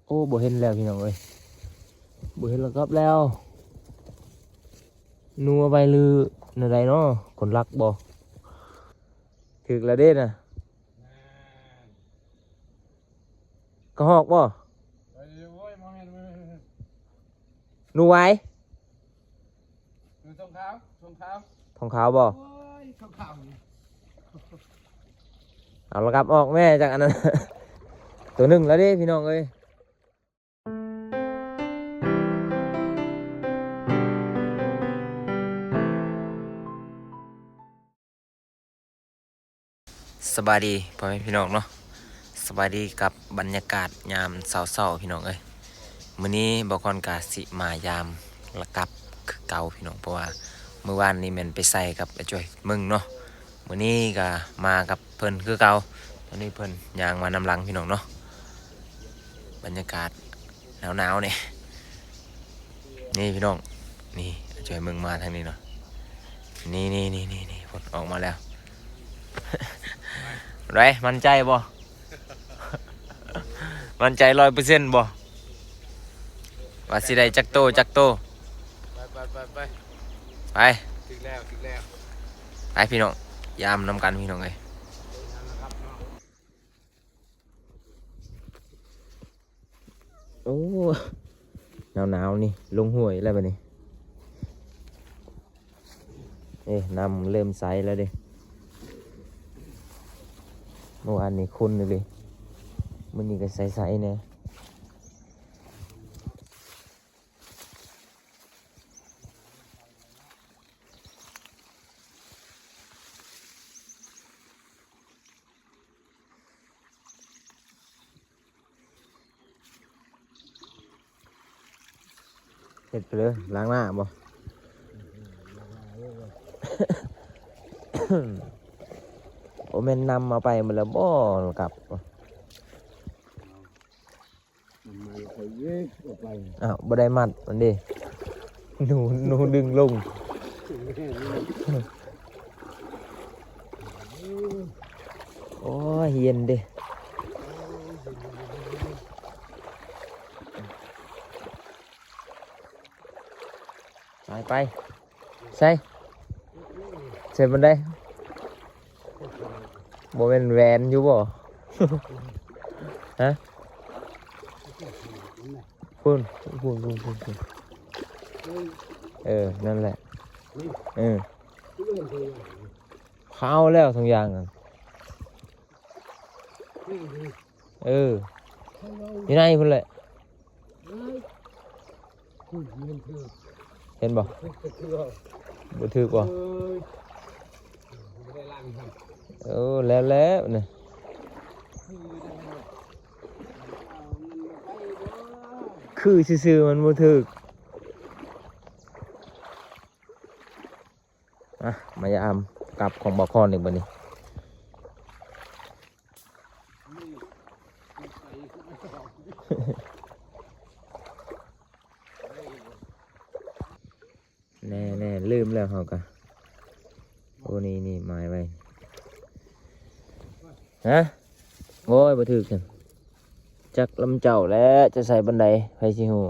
ໂອ້ ບໍ່ເຫັນແລ້ວພີ່ນ້ອງເອີຍ ບໍ່ເຫັນລະກັບແລ້ວ. ໜູເອົາໄປຫຼືແນວໃດເນາະ? ຄົນລັກບໍ່? ຖືກແລ້ວເດ້ນະ. ກະຮອກບໍ່? ໂອ້ຍ ບໍ່ແມ່ນ ບໍ່ແມ່ນ ໜູຫວາຍ ຢູ່ທົ່ງຂາວ ທົ່ງຂາວ ທົ່ງຂາວບໍ່? ໂອ້ຍ ທົ່ງຂາວນີ້ ເອົາລະກັບອອກແມ່ ຈັກອັນນັ້ນ ໂຕໜຶ່ງແລ້ວເດ້ພີ່ນ້ອງເອີຍ. ສະບາຍດີພໍ່ແມ່ພີ່ນ້ອງເນາະ ສະບາຍດີກັບບັນຍາກາດຍາມເຊົ້າໆ ພີ່ນ້ອງເອີຍ. ມື້ນີ້ບ່າວຄອນກະຊິມາຢາມລະກັບຄືເກົ່າພີ່ນ້ອງ ເພາະວ່າມື້ວານນີ້ແມ່ນໄປໃສ່ກັບອ້າຍຈ້ອຍເມືອງເນາະ. ມື້ນີ້ກະມາກັບເພິ່ນຄືເກົ່າ ຕອນນີ້ເພິ່ນຍ່າງມານຳຫຼັງພີ່ນ້ອງເນາະ. ບັນຍາກາດ ໜາວໆ ນີ້ ນີ້ພີ່ນ້ອງ ນີ້ ອ້າຍຈ້ອຍເມືອງມາທາງນີ້ເນາະ. ນີ້ໆໆໆ ພຸ້ນອອກມາແລ້ວ. ໄດ້ ໝັ້ນໃຈບໍ່? ໝັ້ນໃຈຮ້ອຍເປີເຊັນບໍ່ ວ່າຊິໄດ້ຈັກໂຕ ຈັກໂຕ? ໄປ ໄປ ໄປ ໄປ ໄປ ຖືກແລ້ວ ຖືກແລ້ວ. ໄປພີ່ນ້ອງ ຢາມນຳກັນພີ່ນ້ອງເອີຍ. ໂອ້ ໜາວໆ ນີ້ລົງຫ້ວຍແລ້ວບັດນີ້. ເອີ ນ້ຳເລີ່ມໃສແລ້ວເດ້. ເມື່ອວານນີ້ຂຸ່ນຢູ່ເລີຍ ມື້ນີ້ກໍໃສໆ ແດ່. ເຮັດໄປເລີຍ ລ້າງໜ້າບໍ່? ໂອແມ່ນນຳເອົາໄປໝົດແລ້ວບໍ່? ກັບ ມັນມາໃສ່ເວີຍ ເອົາໄປ ອ້າວ ບໍ່ໄດ້ມັດມັນເດ້ ໜູ ໜູດຶງລົງ. ໂອ້ຍ ເຢັນເດ້. ໄປ ໄປ ໃສ່ ໃສ່ບັນໄດ ບໍ່ແມ່ນແຫວນຢູ່ບໍ່? ຮະ ພຸ້ນ ພຸ້ນ ພຸ້ນ ພຸ້ນ ພຸ້ນ ເອີ ນັ້ນແຫຼະ ເອີ ເຂົາເອົາແລ້ວທຸກຢ່າງ ເອີ ຢູ່ໃນພຸ້ນແຫຼະ ເຫັນບໍ່? ບໍ່ຖືກບໍ່? ເອີ ແລ້ວໆ ນີ້ ຄືຊື່ໆ ມັນບໍ່ຖືກ. ອ່ະ ມາຢາມກັບຂອງບ່າວຄອນອີກບັດນີ້ ແນ່ໆ ລືມແລ້ວເຮົາກະ ໂອ້ ນີ້ໆ ໝາຍໄວ້ ຮະ ໂອ້ຍ ບໍ່ຖືກຊັ້ນ ຈັກລຳເຈົ້າແຫຼະ ຈະໃສ່ບັນໄດ ໃຜຊິຮູ້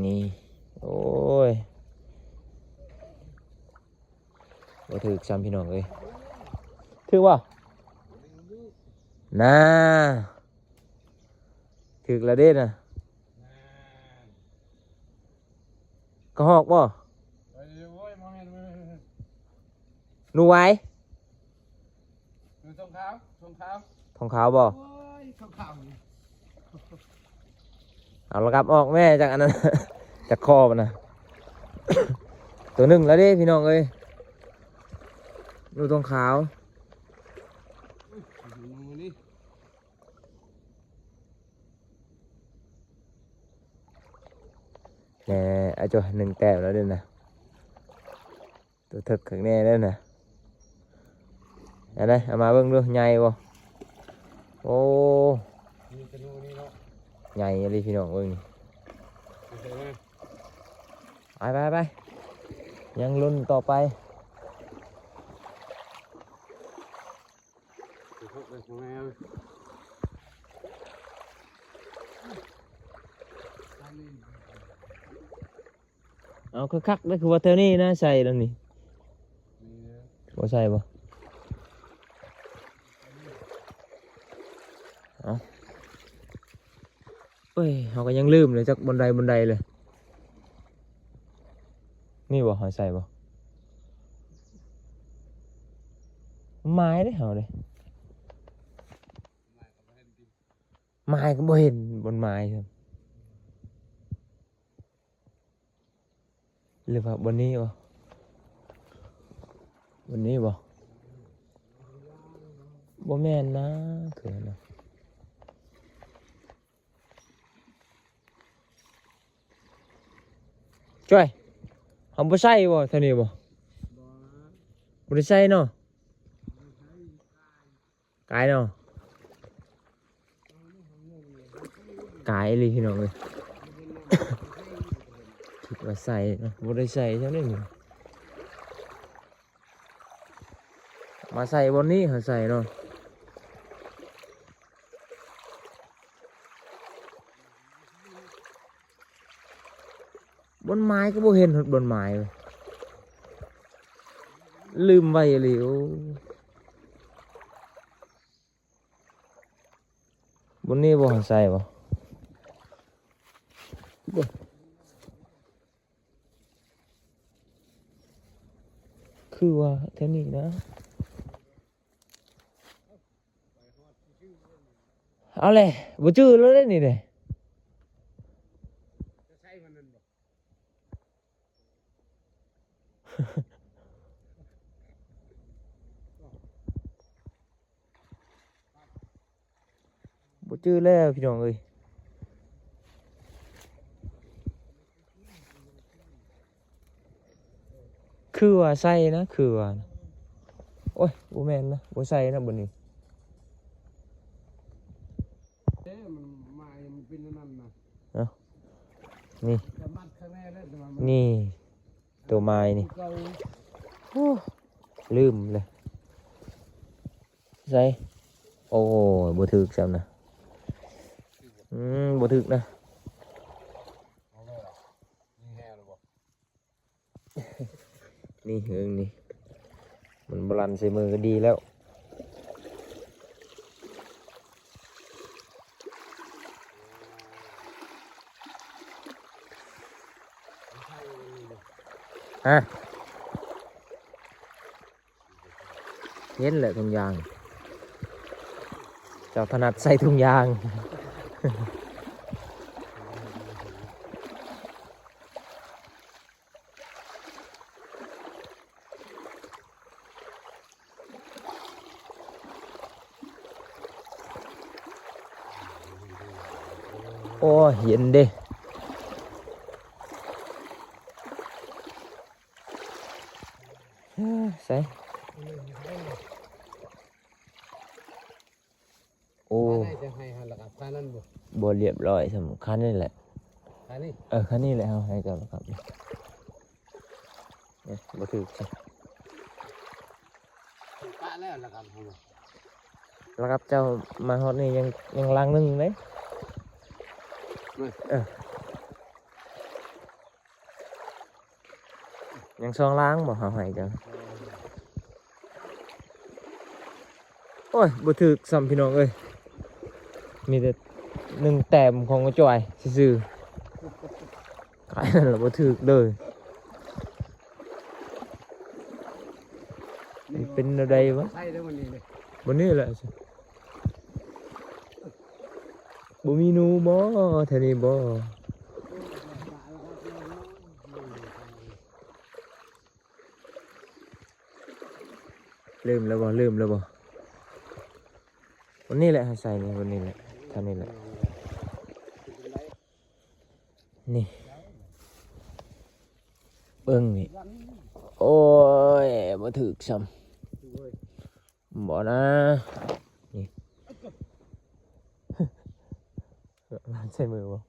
ນີ້ ໂອ້ຍ ບໍ່ຖືກຊ້ຳພີ່ນ້ອງເອີຍ ຖືກບໍ່? ນາ ຖືກແລ້ວເດ້ນະ ກະຮອກບໍ່? ໂອ້ຍ ບໍ່ແມ່ນ ບໍ່ແມ່ນ ໜູຫວາຍ ຢູ່ທົ່ງຂາວ ທົ່ງຂາວ ທົ່ງຂາວບໍ່? ໂອ້ຍ ທົ່ງຂາວນີ້ ເອົາລະກັບອອກແມ່ ຈັກອັນນັ້ນ ຈັກຄໍມັນນະ ໂຕໜຶ່ງແລ້ວເດ້ພີ່ນ້ອງເອີຍ ໜູທົ່ງຂາວ. ແນ່ ອາ ໂຈະ ໜຶ່ງແຕ້ມແລ້ວເດ້ນະ ໂຕເຖິກຄັກແນ່ເດ້ນະ ອັນໃດ ເອົາມາເບິ່ງດູ ໃຫຍ່ບໍ່? ໂອ້ ມີແຕ່ໜູນີ້ເນາະ ໃຫຍ່ອີ່ຫຼີພີ່ນ້ອງ ເບິ່ງນີ້ ໄປໆໆ ຍັງລຸ້ນຕໍ່ໄປ. ໄປເຖາະ ໄປຂອງແມ່ເອີຍ. ເອົາຄັກໆເດີ ຄືວ່າແຖວນີ້ນະໃສ່ແລ້ວນີ້ ບໍ່ໃສ່ບໍ່? ເອົາ ໂອ້ຍ ເຮົາກໍຍັງລືມເລີຍ ຈັກບ່ອນໃດບ່ອນໃດເລີຍ. ນີ້ບໍ່ ເຮົາໃສ່ບໍ່? ໝາຍເດ້ເຮົາເດ້ ໝາຍກໍບໍ່ເຫັນ ບ່ອນໝາຍ ຫຼືວ່າບ່ອນນີ້ບໍ່? ບ່ອນນີ້ບໍ່? ບໍ່ແມ່ນນະ ຄືນະ ຈ້ອຍ ເຮົາບໍ່ໃສ່ບໍ່ ເທົ່ານີ້ບໍ່? ບໍ່ ບໍ່ໄດ້ໃສ່ເນາະ. ກາຍເນາະ ກາຍອີ່ຫຼີພີ່ນ້ອງເອີຍ. ຄິດວ່າໃສ່ເນາະ ບໍ່ໄດ້ໃສ່ຊັ້ນເດ້ນີ້ ມາໃສ່ບ່ອນນີ້ ເຮົາໃສ່ເນາະ. ບ່ອນໝາຍກໍບໍ່ເຫັນຮອດບ່ອນໝາຍ ລືມໄວ້ອີ່ຫຼີ. ໂອ້ ບ່ອນນີ້ບໍ່ໃສ່ບໍ່? ຄືວ່າແຖວນີ້ນະ. ເອົາແຫຼະ ບໍ່ຈື່ແລ້ວເດ້ນີ້ເດ້ ບໍ່ຈື່ແລ້ວພີ່ນ້ອງເອີຍ. ຄືວ່າໃສ່ນະ ຄືວ່ານະ ໂອ້ຍ ບໍ່ແມ່ນນະ ບໍ່ໃສ່ນະ ບ່ອນນີ້. ເອີ ມັນມາ ມັນເປັນອັນນັ້ນນະ ເນາະ ນີ້ ກໍມັດຂ້າງໃນແລ້ວ ແຕ່ວ່າມັນ ນີ້ ໂຕມາຍນີ້ ຄືເກົ່າ ໂອ້ ລືມເລີຍ. ໃສ່ ໂອ້ຍ ບໍ່ຖືກຊ້ຳນະ ອືມ ບໍ່ຖືກນະ. ນີ້ເຮີງນີ້ ມັນບໍ່ລັ່ນໃສ່ມືກໍດີແລ້ວ. ຮະ ເຫັນແຫຼະທຸງຢາງ ເຈົ້າຖະໜັດໃສ່ທຸງຢາງ. ໂອ້ຍ ເຢັນເດ້ ໃສ່ ໂອ້ ຄາໄດ້ຈະໃຫ້ຫັ້ນລະກັບຄານັ້ນບໍ່? ບໍ່ລຽບຮ້ອຍສ່ຳຄານີ້ແຫຼະ ຄານີ້ ເອີ ຄານີ້ແຫຼະ ເຮົາໃຫ້ເຈົ້າລະກັບ ເອີ ບໍ່ຖືກ ປະແລ້ວລະກັບເຮົາ ລະກັບເຈົ້າມາຮອດນີ້ຍັງ ຍັງລັງໜຶ່ງເດ້ ເອີ. ຍັງສອງລາງບໍ່ ເຮົາໃຫ້ເຈົ້າ ໂອ້ຍ ບໍ່ຖືກຊ້ຳພີ່ນ້ອງເອີຍ ມີແຕ່ໜຶ່ງແຕ້ມຂອງຈ້ອຍຊື່ໆ ກາຍນັ້ນລະບໍ່ຖືກເລີຍ ມັນເປັນແນວໃດວະ ໃສ່ເດີມື້ນີ້ເດີ ມື້ນີ້ແຫຼະ. ບໍ່ມີໜູບໍ່ ແຖວນີ້ບໍ່? ລືມແລ້ວບໍ່ ລືມແລ້ວບໍ່? ວັນນີ້ແຫຼະ ໃຫ້ໃສ່ນີ້ ວັນນີ້ແຫຼະ ເທົ່ານີ້ແຫຼະ ນີ້ ເບິ່ງນີ້ ໂອ້ຍ ບໍ່ຖືກຊ້ຳ. ບໍ່ນະ ນີ້ ລັນໃສ່ມືບໍ່?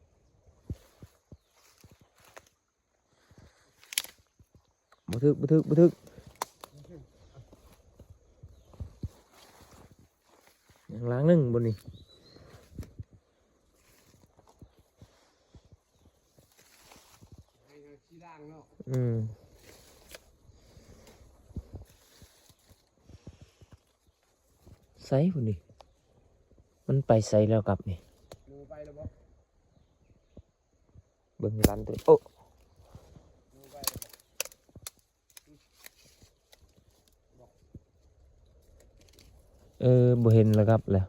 ບໍ່ຖືກ ບໍ່ຖືກ ບໍ່ຖືກ ຍັງລາງໜຶ່ງບໍ່ນີ້? ໃຫ້ເຮົາຊິລ້າງເນາະ ອືມ ໃສພຸ້ນນີ້ ມັນໄປໃສແລ້ວກັບນີ້? ເບິ່ງລັນໂຕ ໂອ້ ເອີ ບໍ່ເຫັນລະກັບແລ້ວ.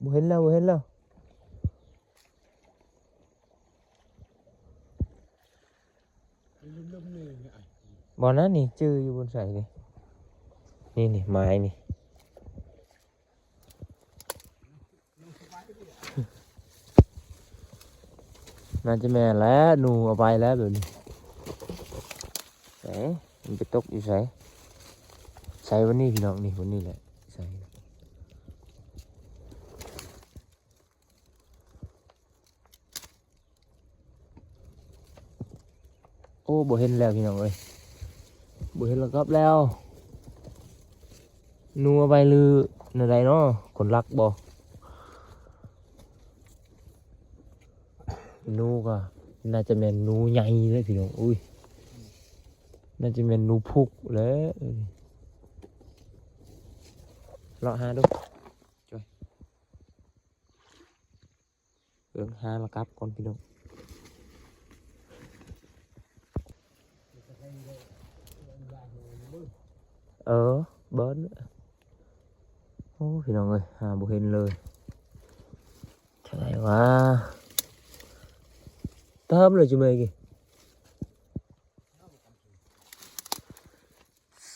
ບໍ່ເຫັນແລ້ວ ບໍ່ເຫັນແລ້ວ. ບໍ່ນະ ນີ້ຈື່ຢູ່ບ່ອນໃສນີ້ ນີ້ ນີ້ ໄມ້ນີ້ ໜ້າຈະແມ່ນແຫຼະ ໜູເອົາໄປແລ້ວແບບນີ້. ໃສ ມັນໄປຕົກຢູ່ໃສ? ໃສ ບ່ອນນີ້ພີ່ນ້ອງ ນີ້ ບ່ອນນີ້ແຫຼະ ໃສ? ໂອ້ ບໍ່ເຫັນແລ້ວພີ່ນ້ອງເອີຍ ບໍ່ເຫັນລະກັບແລ້ວ. ໜູເອົາໄປຫຼືແນວໃດເນາະ ຄົນລັກບໍ່? ໜູກໍໜ້າຈະແມ່ນໜູໃຫຍ່ເລີຍພີ່ນ້ອງ. ອຸ້ຍ ໜ້າຈະແມ່ນໜູພຸກແຫຼະ. ເລາະຫາດູ ເບິ່ງຫາລະກັບກ່ອນພີ່ນ້ອງ. ເອີ ເບິ່ງ ໂອ້ ພີ່ນ້ອງເອີຍ ຫາບໍ່ເຫັນເລີຍ. ເທົ່າໃດວະ? ຕາມເລີຍຈຸແມ່ກີ້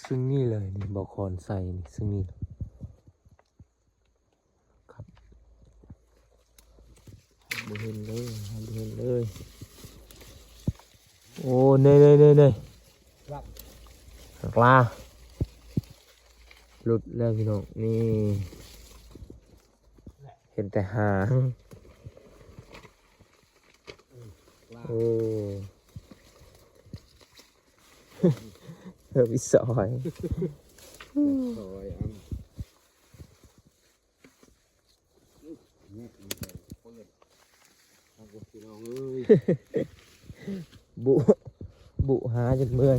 ຊຶ່ງນີ້ເລີຍນີ້ ບໍ່ຄອນໃສ່ນີ້ ຊຶ່ງນີ້. ຄັບ ບໍ່ເຫັນເລີຍ ບໍ່ເຫັນເລີຍ. ໂອ້ ເນ່ໆໆໆ ຫຼັກລາ ຫຼຸດແລ້ວພີ່ນ້ອງ ນີ້ ເຫັນແຕ່ຫາງ. ໂອ້ ເອີ ວິຊອຍ ຊອຍອັນ ແຍກມັນເປີດ ເອົາ ພີ່ນ້ອງເອີຍ ບຸ ບຸຫາຈົນເມື່ອຍ.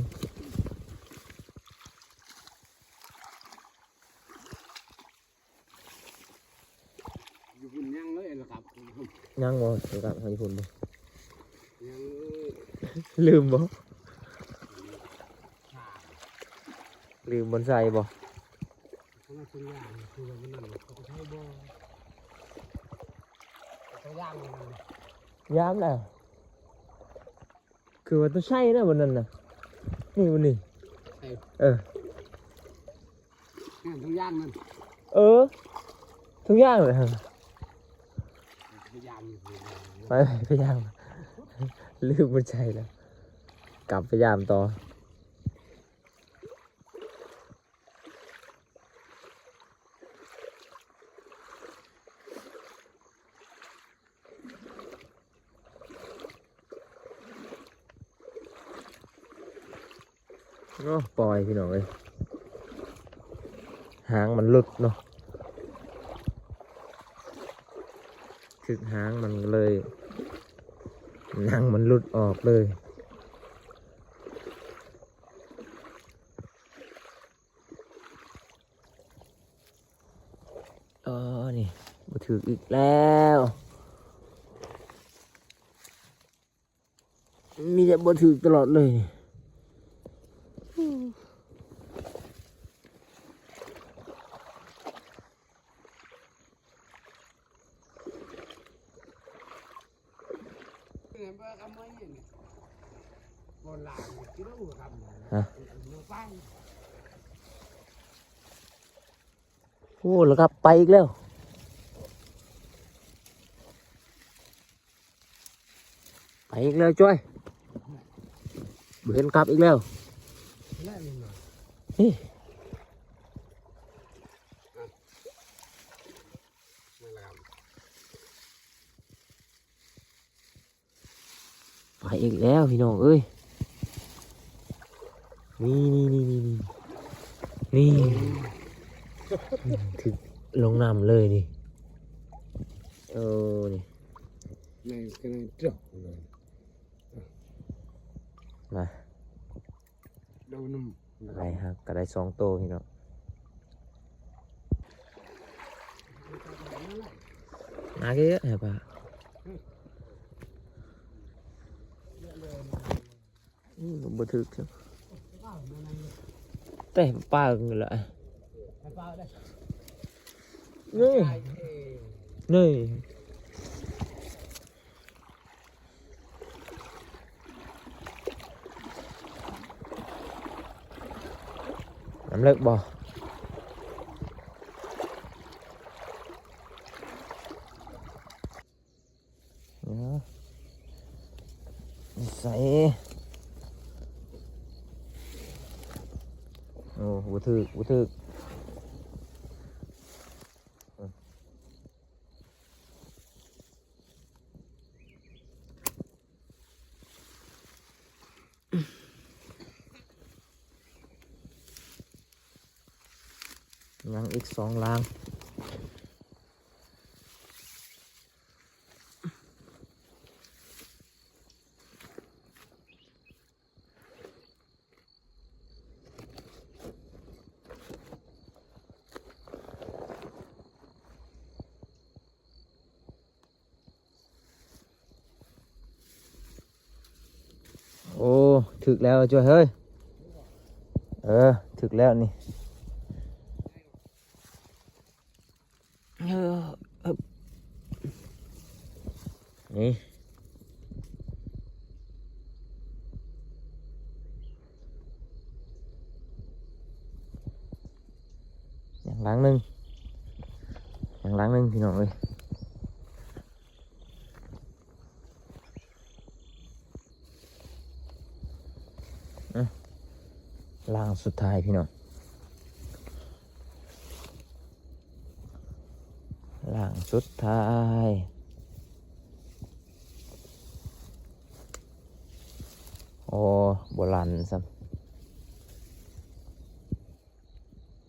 ຢູ່ພຸ້ນຍັງເລີຍລະກັບ ຍັງບໍ່ລະກັບ ເຮົາຢູ່ພຸ້ນບໍ່ ຍັງເລີຍ ລືມບໍ່ ລືມບ່ອນໃສ່ບໍ່? ຄົນລະຢ່າງ ຄືວ່າມັນນັ້ນ ເຂົາໃຊ້ບໍ່ ເຂົາຢ່າງມັນ ຍາມແລ້ວ ຄືວ່າຕ້ອງໃຊ້ນະ ບ່ອນນັ້ນນະ ນີ້ ບ່ອນນີ້ ໃສ່ ເອີ ແມ່ນທຸກຢ່າງນັ້ນ ເອີ ທຸກຢ່າງເລີຍ ໄປ ໄປ ໄປຍ່າງ ລືມບໍ່ໃສ່ແລ້ວ ກັບໄປຢາມຕໍ່. ໂອ້ ປ່ອຍພີ່ນ້ອງເອີຍ ຫາງມັນຫຼຸດເນາະ ຖືກຫາງມັນເລີຍ ຫາງມັນຫຼຸດອອກເລີຍ. ອໍ ນີ້ບໍ່ຖືກອີກແລ້ວ ມີແຕ່ບໍ່ຖືກຕະຫຼອດເລີຍ. ຮະ ໂອ້ ລະກັບໄປອີກແລ້ວ ໄປອີກແລ້ວຈ້ອຍ ບໍ່ເຫັນກັບອີກແລ້ວ ນີ້. ໄປອີກແລ້ວພີ່ນ້ອງເອີຍ ນີ້ ນີ້ ນີ້ ນີ້ ນີ້ ນີ້. ຖືກລົງນ້ຳເລີຍນີ້. ໂອ້ ນີ້ ໃນ ໃນ ມາ ໄດ້ນຳ ໄດ້ຮັບ ກໍໄດ້ສອງໂຕພີ່ນ້ອງ. ໜ້າເກະແທ້ປາ. ອືມ ບໍ່ຖືກ ແຕ່ປາເງິນລະ ນີ້ ນີ້. ນ້ຳເລິກບໍ່? ໃສ? ໂອ້ ບໍ່ຖືກ ບໍ່ຖືກ. ຍັງອີກສອງລາງ. ໂອ້ ຖືກແລ້ວຈ້ອຍເອີຍ. ເອີ ຖືກແລ້ວນີ້. ເອີ ນີ້ ຍັງລາງໜຶ່ງ ຍັງລາງໜຶ່ງ ພີ່ນ້ອງເອີຍ. ອືມ ລາງສຸດທ້າຍພີ່ນ້ອງ ລາງສຸດທ້າຍ. ໂອ້ ບໍ່ລັ່ນຊ້ຳ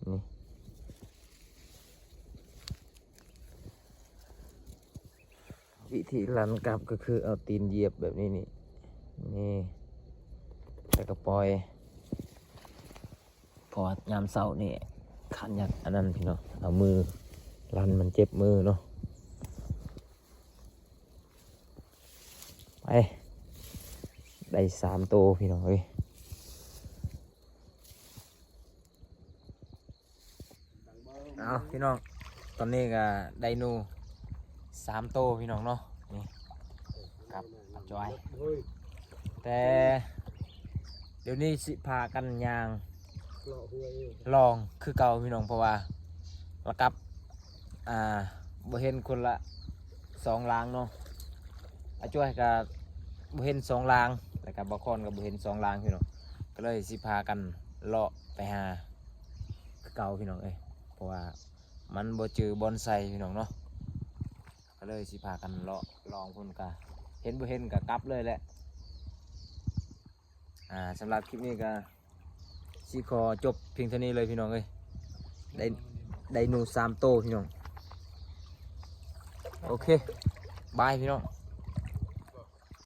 ນີ້. ວິທີລັ່ນກັບກໍຄືເອົາຕີນຢຽບແບບນີ້ນີ້ ນີ້ ແລ້ວກໍປ່ອຍ. ເພາະວ່າຍາມເຊົ້ານີ້ຄັນຢາກອັນນັ້ນພີ່ນ້ອງ ເອົາມືລັ່ນ ມັນເຈັບມືເນາະ. ໄປ ໄດ້ສາມໂຕພີ່ນ້ອງເອີຍ. ເອົາພີ່ນ້ອງ ຕອນນີ້ກໍໄດ້ໜູສາມໂຕພີ່ນ້ອງເນາະ ນີ້ກັບອາຈອຍ. ແຕ່ດຽວນີ້ຊິພາກັນຍ່າງລອງຄືເກົ່າພີ່ນ້ອງ ເພາະວ່າລະກັບ ອ່າ ບໍ່ເຫັນຄົນລະສອງລາງເນາະ ອາຈອຍກໍບໍ່ເຫັນສອງລາງ ແລ້ວກໍບ່າວຄອນກໍບໍ່ເຫັນສອງລາງພີ່ນ້ອງ ກໍເລີຍຊິພາກັນເລາະໄປຫາ ຄືເກົ່າພີ່ນ້ອງເອີຍ ເພາະວ່າມັນບໍ່ຈື່ບ່ອນໃສ່ພີ່ນ້ອງເນາະ ກໍເລີຍຊິພາກັນເລາະລອງພຸ້ນ ກະເຫັນບໍ່ເຫັນກະກັບເລີຍແຫຼະ. ອ່າ ສຳລັບຄລິບນີ້ກະຊິຂໍຈົບພຽງເທົ່ານີ້ເລີຍພີ່ນ້ອງເອີຍ ໄດ້ ໄດ້ໜູສາມໂຕພີ່ນ້ອງ. ໂອເຄ ບາຍພີ່ນ້ອງ.